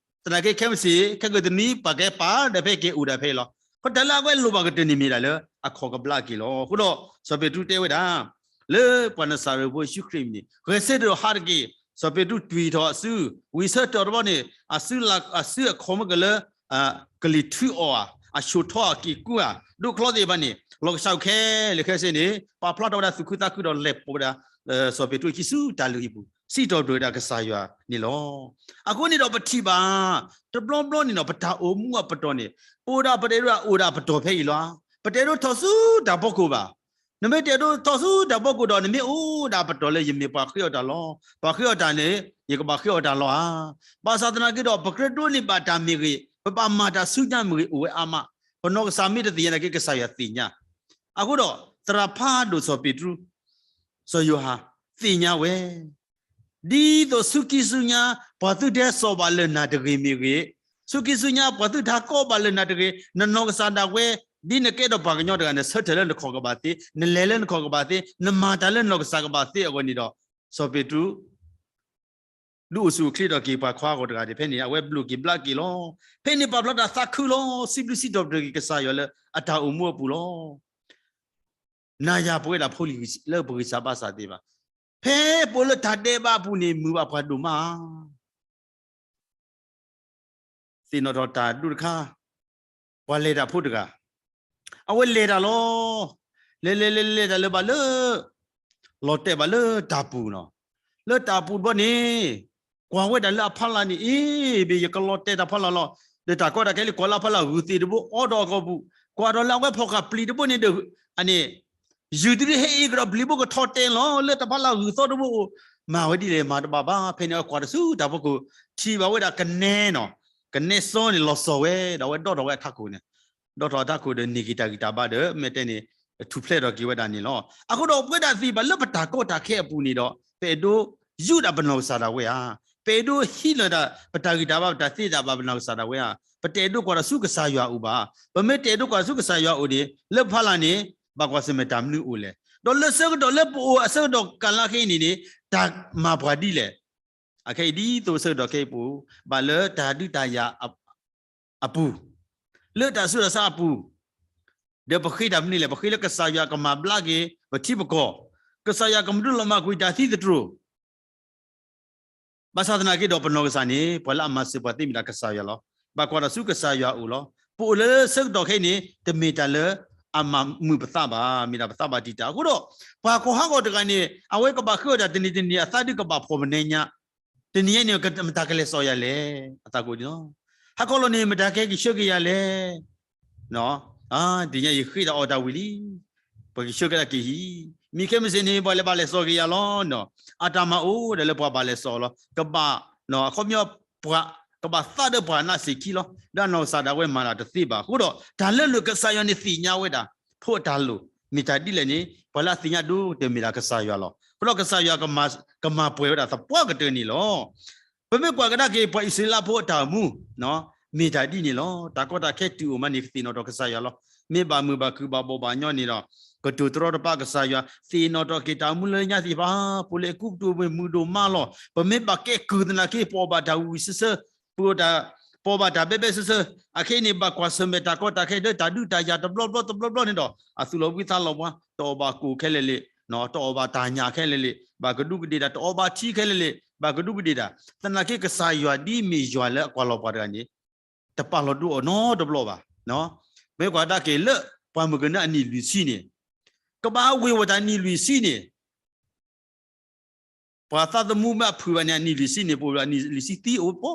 သနာ်က့ခဲမုၢ်ဆ့ၣ် ခဲကတနွံ ပှၤကဲပာ်ဒီးဖဲက့ၤအိၣ်ဒၣ်ဖဲအံၤလီၤ. အဃိတၢ်လၢအဝဲလိၣ်ဘၣ်ကတၢၢ်န့ၣ်မ့ၢ်ဒၣ်လၢ အခီၣ်ကဘျါက့ၤလီၤ. အဃိဒီးစီၤပ့းတရူးတဲဝဲဒၣ် လၢပှၤနၤစၤရ့းဖိယ့ၣ်ၡူးခရံာ်မံၤန့ၣ် ဂဲၤဆၢထၢၣ်ဟါတက့ၢ်. စီၤပ့းတရူးတွံၢ်ထီၣ်အစု, ဝံၤဆၢထၢၣ်တဘျီန့ၣ် အစုလၢ အစုအခီၣ်မ့ၢ်ကလၢ ကလံၤထုအီၣ်ဧါ, အဆိၣ်ထီအက့ၢ်ကူဧါ, ဒိးချီသ့ၣ်တဖၣ်န့ၣ် လီၤကဆှးခဲလၢာ်ခဲဆ့န့ၣ် ပာ်ဖျါထီၣ်ဝဲဒၣ်သူၣ်ခုသးခုဒီးလဲၤပိာ်ဝဲဒၣ် စီၤပ့းတရူးခံဆူတၢ်လုၢ်ဟံၣ်ပူၤ စံးထီၣ်ပတြၢၤဝဲဒၣ်ကစၢ်ယွၤန့ၣ်လီၤ. အဃိန့ၣ်ဒီးပထံၣ်ဘၣ် တဘျီဘျီန့ၣ်ဒီး ပတၢ်အိၣ်မူအပတီၢ်န့ၣ် ပအိၣ်ဒၣ် ပတအဲၣ်ဒိးအိၣ်ဒၣ်ပတီၢ်ဖဲအံၤလီၤ. ပတအဲၣ်ဒိးထီၣ်ဆူတၢ်ဖီခိၣ်ဘၣ်. နမ့ၢ်တအဲၣ်ဒိးထီၣ်ဆူတၢ်ဖီခိၣ်ဒီး နမ့ၢ်အိၣ်ဒၣ်ပတီၢ်လၢ ယမ့ၢ်ပှၤဃ့အီၣ်တၢ်လီၤ. ပှၤဃ့အီၣ်တၢ်န့ၣ် ယကဘၣ်ဃ့အီၣ်တၢ်လီၤဧါ. ဘၣ်ဆၣ်သနာ်က့ဒီး ပကြၢးဒိးန့ၢ်ဘၣ်တၢ်မ့ၢ်ဂ့ၤ, ပဘၣ်မၤတၢ်ဆူညါမ့ၢ်ဂ့ၤ အိၣ်ဝဲအါမး. ပနီၢ်ကစၢ်မ့ၢ်တသ့ၣ်ညါသနာ်က့ ကစၢ်ယွၤသ့ၣ်ညါ. အဃိဒီး သရၣ်ဖးဒိၣ်စီၤပ့းတရူး စီၤယိၤဟၣ် သ့ၣ်ညါဝဲ ဒ်သိးဆူခံဆူညါ ပှၤသုတဟဲစိာ်ဘၣ်လၢနၤတဂ့ၤမ့ၢ်ဂ့ၤ, ဆူခံဆူညါ ပှၤသုတဟးကိးဘၣ်လၢနၤတဂ့ၤ, နနီၢ်ကစၢ်ဒၣ်ဝဲ ဒ်နကဲထီၣ်ပှၤကညီတဂၤ နဆၢထၢၣ်လၢနခီၣ်ကဘၣ်သ့, နလဲၤလၢနခီၣ်ကဘၣ်သ့, နမၤတၢ်လၢနနီၢ်ကစၢ်ကဘၣ်သ့အဂီၢ်န့ၣ်ဒီး စီၤပ့းတရူး ဒုးအိၣ်ဆူၣ်အိၣ်ချ့ထီၣ်က့ၤပှၤခွါဂီၢ်တဂၤန့ၣ် ဖဲန့ၣ် အဝဲဘျိၣ်က့ၤဘျါက့ၤလီၤ. ဖဲန့ၣ်ပာ်ဖျါတၢ်သးခုလီၤ. စံးဘျုးစံးထီၣ်ပတြၢၤက့ၤကစၢ်ယွၤလၢအတၢ်အိၣ်မူအပူၤလီၤ. နၤယၤပဝဲဒၣ်ဖိလံၤလၢပဂံၢ်စၢ်ဘါစၢ်သ့ၣ်တဖၣ် ဖဲပအိၣ်လၢတၢ်ဒဲးဘးအပူၤန့ၣ် မုာ်ဘၣ်ပှၤဒိၣ်မးဧါ. သ့ၣ်နီၣ်ထီၣ်တၢ်ဒိတခါ, ပှၤလဲၤတၢ်ဖိတဂၤ, အဝဲလဲၤတၢ်လီၤ. လဲၤလဲၤလဲၤလဲၤတၢ်လၢဘၣ်လၢ လီၤတဲာ်ဘၣ်လၢတၢ်ပူၤနီၤ. လၢတၢ်ပူၤတဘျီန့ၣ် ကွၢ်ဝဲဒၣ်လၢအဖီလာ်န့ၣ် အ့ ဘၣ်ယကလီၤတဲာ်တၢ်ဖီလာ်လီၤ. ဒီးတၢ်ကီတၢ်ခဲလၢကွၢ်လၢအဖီလာ်ဂုၢ်သ့ၣ်တဘိ အိးထီၣ်အကီၢ်ပူၤ, ကွၢ်ဒီးလၢအဝဲဖီၣ်ဃာ်ပျံၤတဘိန့ၣ်ဒီး အန့ၣ် ယုၢ်တဒုဟဲအ့ၣ်ကဒီးပျံၤဘိကထီၣ်တဲာ်လီၤ လၢတၢ်ဖီလာ်ဂုၢ်သီတဘိအိၣ်, မၤဝဲဒ်လဲၣ် မၤတဘၣ်ဘၣ်. ဖဲန့ၣ်အကွၢ်တၢ်ဆူတၢ်ဖီခိၣ် ထံၣ်ဘၣ်ဝဲဒၣ်ကနဲနီၤ, ကနဲစီန့ၣ်လီၤစီၤဝဲ ဒီးအဝဲဒီထီၣ်ဝဲအထးခိၣ်န့ၣ်, ဒီထီၣ်အထးခိၣ်ဒီးန့ၢ်က့ၤတၢ်ဂံၢ်တၢ်ဘါဒီး မ့ၢ်တဲန့ၣ် ထူၣ်ဖျဲးထီၣ်က့ၤဝဲဒၣ်န့ၣ်လီၤ. အဃိဒီးပဝဲဒၣ်သ့ၣ်တဖၣ်လၢပတၢ်ကီတၢ်ခဲအပူၤန့ၣ်ဒီး ပအဲၣ်ဒိးယူးဒၣ်ပနီၢ်ကစၢ်ဒၣ်ဝဲဧါ, ပအဲၣ်ဒိးဟံးလီၤဒၣ် ပတၢ်ဂံၢ်တၢ်ဘါ ပတၢ်သ့တၢ်ဘၣ်ပနီၢ်ကစၢ်ဒၣ်ဝဲဧါ, ပတအဲၣ်ဒိးကွၢ်တၢ်ဆူကစၢ်ယွၤအအိၣ်ဘၣ်. ပမ့ၢ်တအဲၣ်ဒိးကွၢ်တၢ်ဆူကစၢ်ယွၤအအိၣ်န့ၣ် လၢဖီလာ်န့ၣ် ဘၣ်ကွၢ်ဆၢၣ်မဲာ်တၢ်မနုၤအိၣ်လဲၣ်. ဒီးလၢဆၢကတီၢ်လၢပအိၣ်အဆၢကတီၢ်ကလါခဲအံၤန့ၣ်န့ၣ် တၢ်မၤပှၤဒ်လဲၣ်. အခဲအံၤဒ်သိးဆၢကတီၢ်ခဲအံၤပအိၣ် ဘၣ်လၢတၢ်ဒုးတၢ်ယၤအပူၤ, လၢတၢ်ဆူးတၢ်ဆါအပူၤ, ဒီးပဃ့တၢ်မနုၤလဲၣ်, ပဃ့လၢကစၢ်ယွၤကမၤဘျါက့ၤ ပထံပကီၢ်, ကစၢ်ယွၤကမၤဒုးလီၤမၢ်ကွံာ်တၢ်သံသတြိာ် ဘၣ်ဆၣ်သနာ်က့ဒီးပနီၢ်ကစၢ်န့ၣ် ပှၤလၢအမၤစၢၤပှၤသ့မ့ၢ်ဒၣ်ကစၢ်ယွၤလီၤ. ဘၣ်ကွၢ်တၢ်ဆူကစၢ်ယွၤအအိၣ်လီၤ. ပအိၣ်လၢဆၢကတီၢ်ခဲအံၤန့ၣ် တမ့ၢ်တၢ်လၢအမၤမုာ်ပသးဘၣ်, မ့ၢ်ဒၣ်ပသးဘၣ်တံာ်တာ်. အဃိဒီး ပှၤကိးဟးဂီၤတဂၤန့ၣ် အဝဲကဘၣ်ဃ့အီၣ်တၢ်တနံၤတနံၤ အသးဒုးကဘၣ်ဖှီၣ်ပနဲညါ, တနံၤအံၤန့ၣ် မတၤကလဲၤစိာ်ယၤလဲၣ်, အသးကိးဒ်နီၤ, ဟါခီလီၤန့ၣ် မတၤကဟဲက့ၤဆှၢက့ၤယၤလဲၣ် တနံၤအံၤယဃ့တၢ်အီၣ်တၢ်ဝံၤလံ, ပှၤကဆှၢကဒါက့ၤဟံၣ်, မ့ၢ်ခဲမုၢ်ဆ့ၣ်န့ၣ် ပှၤလဲၤဘၣ်လဲၤစိာ်က့ၤယၤလီၤ. အတၢ်မၤအိၣ်ဒၣ်လၢပှၤဘၣ်လဲၤစိာ်လီၤ. ကဘၣ် အခီပညီ ပှၤ ကဘၣ်သးဒီးပှၤနးစ့ၢ်ခံလီၤ. ဒီးနီၢ်ကစၢ်ဒၣ်ဝဲမၤတၢ်တသ့ဘၣ်. အဃိဒီး တၢ်လၢလိၤကစၢ်ယွၤန့ၣ်သ့ၣ်ညါဝဲဒၣ် ဖိအတၢ်လိၣ် မ့ၢ်တၢ်ဒ်လဲၣ်န့ၣ် ပှၤလၢအသ့ၣ်ညါဒိၣ်ကတၢၢ်မ့ၢ်ဒၣ်ကစၢ်ယွၤလီၤ. အဃိဒီးကစၢ်ယွၤ ကမၤပှဲၤဝဲဒၣ်သပှၢ်ကတၢၢ်န့ၣ်လီၤ. ပမ့ၢ်ကွၢ်ကဒါက့ၤ ပှၤအံၣ်စရ့လးဖိအတၢ်အိၣ်မူ မ့ၢ်တၢ်ဒ်န့ၣ်လီၤ. တၢ်ကီတၢ်ခဲတုၤအိၣ်မးန့ၣ် ကသ့ၣ်နီၣ်ထီၣ်ကစၢ်ယွၤလီၤ. မ့ၢ်ဘၣ်မုာ်ဘၣ်ခုၣ်ဘၣ်ဘီၣ်ဘၣ်ညီန့ၣ်ဒီး ကတိၤတရီတပါကစၢ်ယွၤ သ့ၣ်နီၣ်ထီၣ်က့ၤတၢ်အိၣ်မူလၢညါသ့ၣ်တဖၣ် ပအိၣ်လၢအဲၤကူပတူးမ့ၢ်မုာ်ဒိၣ်မးလီၤ. ပမ့ၢ်ဘၣ်ကဲကုၢ်သနာ်က့ ပအီၣ်ဘၣ်တၢ်ဝံၣ်ဝံၣ်ဆၢဆၢ, ပ ပအီၣ်ဘၣ်တၢ်ဘဲဘဲဆၢဆၢ, အခဲအံၤန့ၣ် ဘၣ်ကွၢ်ဆၢၣ်မဲာ်တၢ်ကီတၢ်ခဲဒီးတၢ်ဒုးတၢ်ယၤတဘျီဘျီတဘျီဘျီန့ၣ်ဒီး အသူၣ်လီၤဘှံးသးလီၤဘှါ, တအီၣ်ဘၣ်ကိၣ်ခဲလၢာ်လၢာ်, တအီၣ်ဘၣ်တၢ်ညၣ်ခဲလၢာ်လၢာ်, ဘၣ်ကဒူးကဒ့ၣ်တၢ်, တအီၣ်ဘၣ်ထံခဲလၢာ်လၢာ်, ဘၣ်ကဒူးကဒ့ၣ်တၢ်. သနာ်က့ကစၢ်ယွၤဒ်မ့ၢ်ယွၤလၢအကွၢ်လီၤပှၤတဂၤန့ၣ် တပာ်လီၤဒိအီၤနီတဘျီဘၣ်. မ့ၢ်ကွၢ်ကဒါက့ၤလၢ ပှၤမုၢ်ကနၢအနံၣ်လွံၢ်ဆံန့ၣ် ကဘၣ်ဝ့ၤဝဲတၢ်နံၣ်လွံၢ်ဆံန့ၣ် ပှၤသးသမူမ့ၢ်အဖုၣ်ဘၣ်န့ၣ် အနံၣ်လွံၢ်ဆံန့ၣ် ပှၤနံၣ်လွံၢ်ဆံသံအိၣ်ပီ,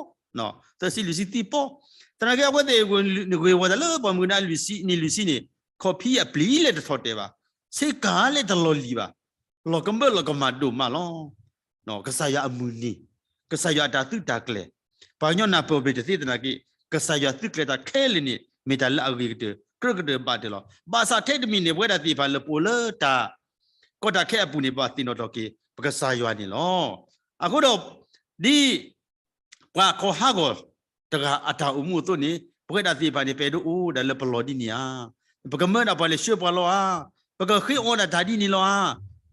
သၢဆံလွံၢ်ဆံသံပီ. သနာ်က့အဝဲသ့ၣ် ဂ့ၤဝဲတၢ်လၢပှၤမုၢ်ကနၢလွံၢ်ဆံ နံၣ်လွံၢ်ဆံန့ၣ် ခီၣ်ဖံးအပျံၤလဲၣ်တထီၣ်တဲာ်ဘၣ်, ဆ့ကၤလဲၣ်တလီၤလံၤဘၣ်, လီၤကမၢလီၤကမၣ်ဒိၣ်မးလီၤ. ကစၢ်ယွၤအမုၢ်နံၤ, ကစၢ်ယွၤအတၢ်သုးတၢ်ကျဲၤ, ပှၤကညီနၢ်ပၢၢ်ဘၣ်တသ့သနာ်က့ ကစၢ်ယွၤသုးကျဲၤတၢ်ခဲလၢာ်န့ၣ် မ့ၢ်တၢ်လၢအဂ့ၤကတၢၢ် ကြၢးကတၢၢ်ဘၣ်တၢၢ်လီၤ. ဘၣ်ဆၣ်ထဲတမံၤန့ၣ် ပဝဲဒၣ်သ့ၣ်တဖၣ်လၢပအိၣ်လၢတၢ် ပတၢ်ခဲအံၤအပူၤန့ၣ် ပဘၣ်သ့ၣ်နီၣ်ထီၣ်က့ၤ ပကစၢ်ယွၤန့ၣ်လီၤ. အဃိဒီး ဒ် ပှၤခီဟးဂီၤတဂၤအတၢ်အိၣ်မူအသိးန့ၣ် ပဝဲဒၣ်သ့ၣ်တဖၣ်န့ၣ် ပအဲၣ်ဒိးအိၣ်ဒၣ်လၢပလီၢ်ဒ်န့ၣ်ဧါ, ပကမၢဒၣ်ပှၤလဲၤဆှၢပှၤလီၤဧါ, ပကဃ့အီၣ်ဒၣ်တၢ်ဒ်န့ၣ်လီၤဧါ,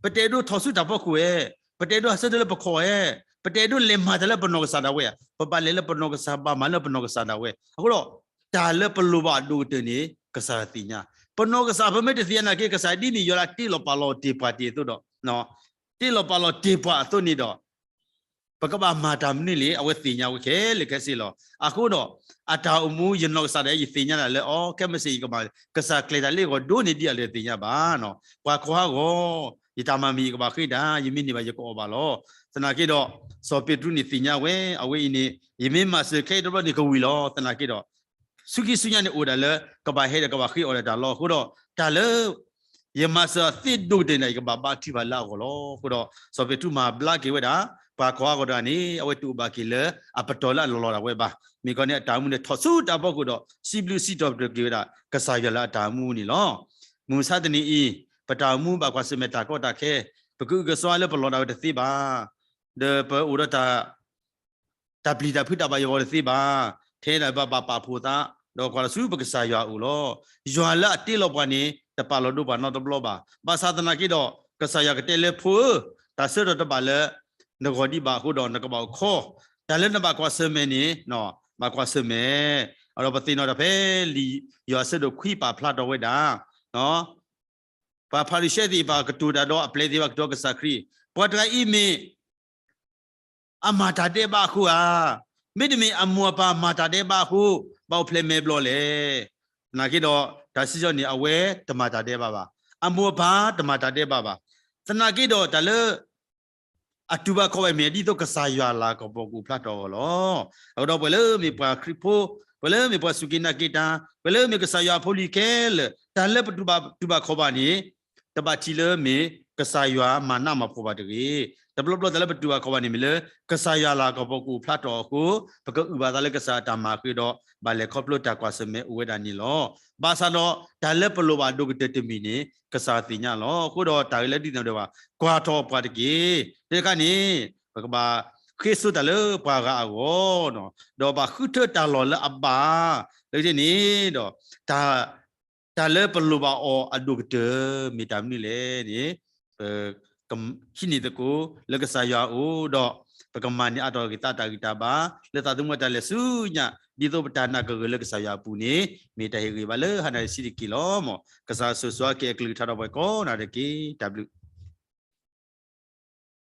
ပတအဲၣ်ဒိးထီၣ်ဆူတၢ်ဖီခိၣ်ဧါ, ပတအဲၣ်ဒိးဟးဆၢထၢၣ်လၢပခီၣ်ဧါ, ပတအဲၣ်ဒိးလဲၤမၤတၢ်လၢပနီၢ်ကစၢ်ဒၣ်ဝဲဧါ, ပဘၣ်လဲၤလၢပနီၢ်ကစၢ် ဘၣ်မၤလၢပနီၢ်ကစၢ်ဒၣ်ဝဲ. အဃိဒီး တၢ်လၢပလိၣ်ဘၣ်အဒိၣ်ကတၢၢ်န့ၣ် ကစၢ်ယွၤသ့ၣ်ညါ, ပနီၢ်ကစၢ်ပမ့ၢ်တသ့ၣ်ညါနာ်က့ ကစၢ်ယွၤဒ်မ့ၢ်ယွၤလၢတ့လီၤပာ်လီၤတ့ၢ်ပှၤတ့ၢ်အသိးဒီး တ့လီၤပာ်လီၤတ့ၢ်ပှၤအသိးန့ၣ်ဒီး ပကဘၣ်မၤတၢ်မနုၤလဲၣ် အဝဲသ့ၣ်ညါဝဲခဲလၢာ်ခဲဆ့လီၤ. အဃိဒီး အတၢ်အိၣ်မူ ယနီၢ်ကစၢ်ဒၣ် ယသ့ၣ်ညါဒၣ်လၢအီၤ ခဲမုၢ်ဆ့ၣ် ယကမၤ ကစၢ်ကျဲၤတၢ်လၢယဂီၢ်ဒိၣ်န့ၢ်ဒံးအလၢသ့ၣ်ညါဘၣ်. ပှၤခီဟးဂီၤ ယတၢ်မၤမ့ၢ် ယကဘၣ်ဃ့တၢ်, ယမ့ၢ်န့ၢ်ဘၣ် ယကအီၣ်ဘၣ်လီၤ. သနာ်က့ဒီး စီၤပ့းတရူးန့ၣ်သ့ၣ်ညါဝဲ အဝဲအံၤန့ၣ် ယမ့ၢ်မၤစၢၤခဲအံၤတဘျီန့ၣ် ကဝံၤလီၤ. သနာ်က့ဒီး ဆူခံဆူညါန့ၣ်အိၣ်ဒၣ်လၢ ကဘၣ်ဟဲဒီးကဘၣ်ဃ့အီၣ်ဒၣ်တၢ်လီၤ. အဃိဒီး တၢ်လၢ ယမၤစၢၤအသ့ၣ်ဒိၣ်ကတၢၢ်န့ၣ် ယကဘၣ်ဘါထုကဖၣ်လၢအဂီၢ်လီၤ. အဃိဒီး စီၤပ့းတရူးမၤဘျါက့ၤဝဲဒၣ် ပှၤခီဟးဂီၤတဂၤန့ၣ် အဝဲတအိၣ်ဘၣ်က့ၤလၢအပတီၢ်လၢအလီၤလီၤဒၣ်ဝဲဘၣ်. မ့ၢ်ကီန့ၣ် အတၢ်အိၣ်မူန့ၣ် ထီၣ်ဆူတၢ်ဖီခိၣ်ဒီး စံးဘျုးစံးထီၣ်ပတြၢၤက့ၤဝဲဒၣ် ကစၢ်ယွၤလၢအတၢ်အိၣ်မူန့ၣ်လီၤ. မုၢ်မဆါတနံၤအံၤ ပတၢ်အိၣ်မူဘၣ်ကွၢ်ဆၢၣ်မဲာ်တၢ်ကီတၢ်ခဲ, ပကအုကစွါလၢပလီၢ်ဒၣ်ဝဲတသ့ဘၣ်. ဒီးပအိၣ်ဒီးတၢ် တၢ်ပျံၤတၢ်ဖုးတၢ်ဘၣ်ယိၣ်ဂီၤတသ့ဘၣ်. ထဲဒၣ်ပဘၣ်ပာ်ဖှိၣ်သး ဒီးကွၢ်လီၤဆူပကစၢ်ယွၤအအိၣ်လီၤ. ယွၤလၢအတ့လီၤပှၤန့ၣ် တပာ်လီၤဒိပှၤနီတဘျီဘၣ်. ဘၣ်ဆၣ်သနာ်က့ဒီး ကစၢ်ယွၤကတဲလၢဖိဧၢ, တၢ်ဆၢကတီၢ်တဘၣ်လၢနဂီၢ်ဒံးဘၣ်အဃိဒီး နကဘၣ်အိၣ်ခိး, တၢ်လၢနဘၣ်ကွၢ်ဆၢၣ်မဲာ်န့ၣ် ဘၣ်ကွၢ်ဆၢၣ်မဲာ်. အဒီးပသ့ၣ်နီၣ်တၢ်ဖဲလံာ်ယိၤဟၣ်အဆၢဒိၣ်ခွံပာ်ဖျါထီၣ်ဝဲဒၣ် ပှၤဖၤရံၤၡဲသ့ၣ်တဖၣ်ကတိၤတၢ်ဒီးအပျဲၢ်သ့ၣ်တဖၣ်ကတိၤကစၢ်ခရံာ်, ပှၤတဂၤအံၤမ့ၢ် အမၤတၢ်ဒဲးဘးအဃိဧါ, မ့တမ့ၢ်အမိၢ်အပၢ်မၤတၢ်ဒဲးဘးအဃိ ဘၣ်အိၣ်ဖျဲၣ်မဲာ်ဘျီၣ်လဲၣ်. သနာ်က့ဒီး တၢ်စံၣ်ညီၣ်န့ၣ် အဝဲတမၤတၢ်ဒဲးဘးဘၣ်. အမိၢ်အပၢ်တမၤတၢ်ဒဲးဘးဘၣ်. သနာ်က့ဒီးတၢ်လၢ အတူၢ်ဘၣ်ခီၣ်ဘၣ်မ့ၢ် ဒ်သိးကစၢ်ယွၤလၤကပီၤကအိၣ်ဖျါထီၣ်အဂီၢ်လီၤ. အဃိဒီးပှၤလၢမ့ၢ်ပှၤခရံာ်ဖိ, ပှၤလၢမ့ၢ်ပှၤစူၢ်က့ၤနာ်က့ၤတၢ်, ပှၤလၢမ့ၢ်ကစၢ်ယွၤအဖိလံၤခဲလၢာ်, တၢ်လၢပတူၢ်ဘၣ်တူၢ်ဘၣ်ခီၣ်ဘၣ်န့ၣ် တဘၣ်ထံၣ်လၢမ့ၢ်ကစၢ်ယွၤမၤနးမၤဖှီၣ်ဘၣ်တဂ့ၤ. တဘျီဘျီတၢ်လၢပတူၢ်ဘၣ်ခီၣ်ဘၣ်န့ၣ်မ့ၢ်လၢ ကစၢ်ယွၤလၤကပီၤကအိၣ်ဖျါထီၣ်အဃိ, ပကအုၣ်ဘၣ်သးလၢကစၢ်အတၢ်မၤဃ့ဒီး ဘၣ်လဲၤခီဖျိတၢ်ကွၢ်ဆၢၣ်မဲာ်အိၣ်ဝဲဒၣ်န့ၣ်လီၤ. ဘၣ်ဆၣ်ဒီးတၢ်လၢပလိၣ်ဘၣ်ဒိၣ်ကတၢၢ်တမံၤန့ၣ် ကစၢ်သ့ၣ်ညါလီၤ. အဃိဒီးတၢ်ဂ့ၢ်လၢဒ်န့ၣ်ဒီးဘၣ် ကွၢ်ထီၣ်ပှၤတက့ၢ်. တခါန့ၣ် ပကဘၣ်ဃ့စိတၢ်လၢပှၤဂၤအဂီၢ်, ဒီးဘၣ်ဃုထၢတၢ်လီၢ်လၢအဘၣ်, လၢန့ၣ်ဒီး တၢ်လၢပလိၣ်ဘၣ်အီၤအဒိၣ်ကတၢၢ် မ့ၢ်တၢ်မနုၤလဲၣ်န့ၣ် ပ ဟံးန့ၢ်သကိးလၢကစၢ်ယွၤအအိၣ်ဒီး ပကမၤန့ၢ်အါထီၣ်က့ၤသးတၢ်ဂံၢ်တၢ်ဘါ လၢသးသမူအတၢ်လဲၤဆူညါ ဒ်သိးပတၢ်နာ်ကဂၢၢ်လၢကစၢ်ယွၤအပူၤန့ၣ် မ့ၢ်တၢ်ဟ့ၣ်ဂံၢ်ဘါလၢဟါနၤတဆံးတက့ၢ်လီၤ. မ်ကစၢ်ဆိၣ်ဂ့ၤဆိၣ်ဝါက့ၤအကလုၢ်ကထါဒီးပှၤကိးဂၤဒဲးတက့ၢ်. တၢ်ဘျုး